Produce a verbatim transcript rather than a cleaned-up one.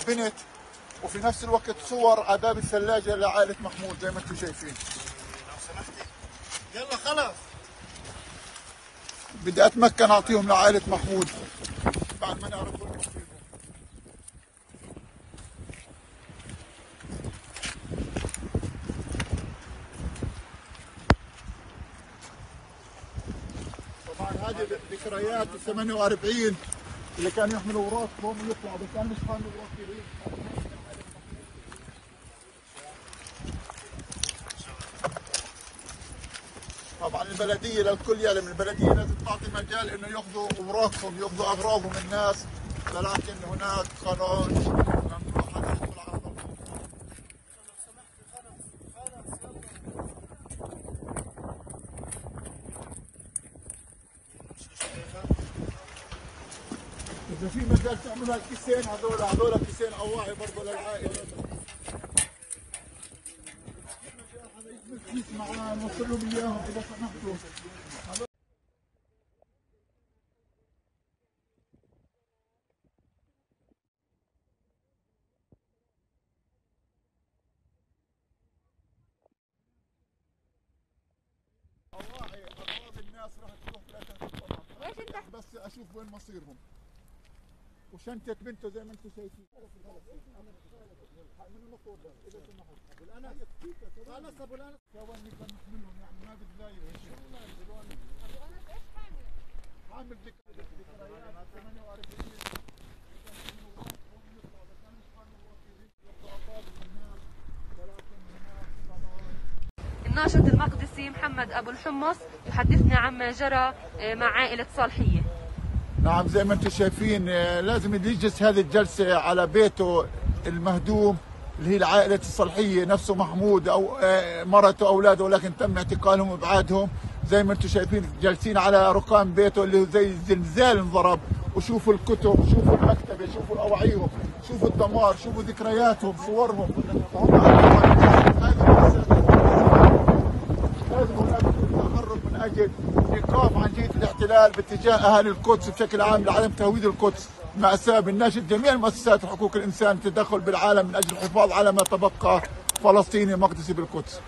بنت، وفي نفس الوقت صور ع باب الثلاجة لعائلة محمود زي ما انتم شايفين. يلا خلاص. بدي أتمكن أعطيهم لعائلة محمود بعد ما نعرف وين مصيرهم. طبعًا هذه ذكريات ال ثمانية وأربعين اللي كانوا يحملوا أوراقهم ويطلعوا، بس أنا مش حامل أوراقي. طبعًا البلدية للكل يعلم، البلدية لازم تعطي مجال إنه ياخذوا أوراقهم، ياخذوا أغراضهم الناس، ولكن هناك قرار ممنوع حد يدخل على الأرض. إذا في مجال تعملوا هالكيسين هذول، هذول كيسين أواعي برضه للعائلة. كيس معاه، نوصل لهم إياهم إذا سمحتوا. أواعي، أغراض الناس راح تروح في الأثر الطبع. ليش أنت؟ بس أشوف وين مصيرهم. وشنطة بنته زي ما أنتم شايفين. هاي من المفروض، إذا سمحت. أبو الأنس. خلاص أبو الأنس. كوان نقدر نحملهم، يعني، ما بتغير هيك. أبو أنس، إيش حامل؟ حامل ذك-، ذكريات ثمانية وأربعين. الناشط المقدسي محمد أبو الحمص يحدثنا عما جرى، آه، مع عائلة صالحية. نعم، زي ما انتم شايفين، آه، لازم يجلس هذه الجلسة على بيته المهدوم، اللي هي العائلة الصالحية، نفسه محمود أو، آه، مرته وأولاده، ولكن تم اعتقالهم وإبعادهم. زي ما انتم شايفين، جالسين على ركام بيته اللي زي زلزال انضرب. وشوفوا الكتب، شوفوا المكتبة، شوفوا أواعيهم، شوفوا الدمار، شوفوا ذكرياتهم، صورهم. فهم لازم، لازم هناك تحرك من أجل إيقاف عن جهة الاحتلال باتجاه أهالي القدس بشكل عام لعدم تهويد القدس. مأساة. بنناشد جميع المؤسسات حقوق الإنسان للتدخل بالعالم من أجل الحفاظ على ما تبقى فلسطيني مقدسي بالقدس.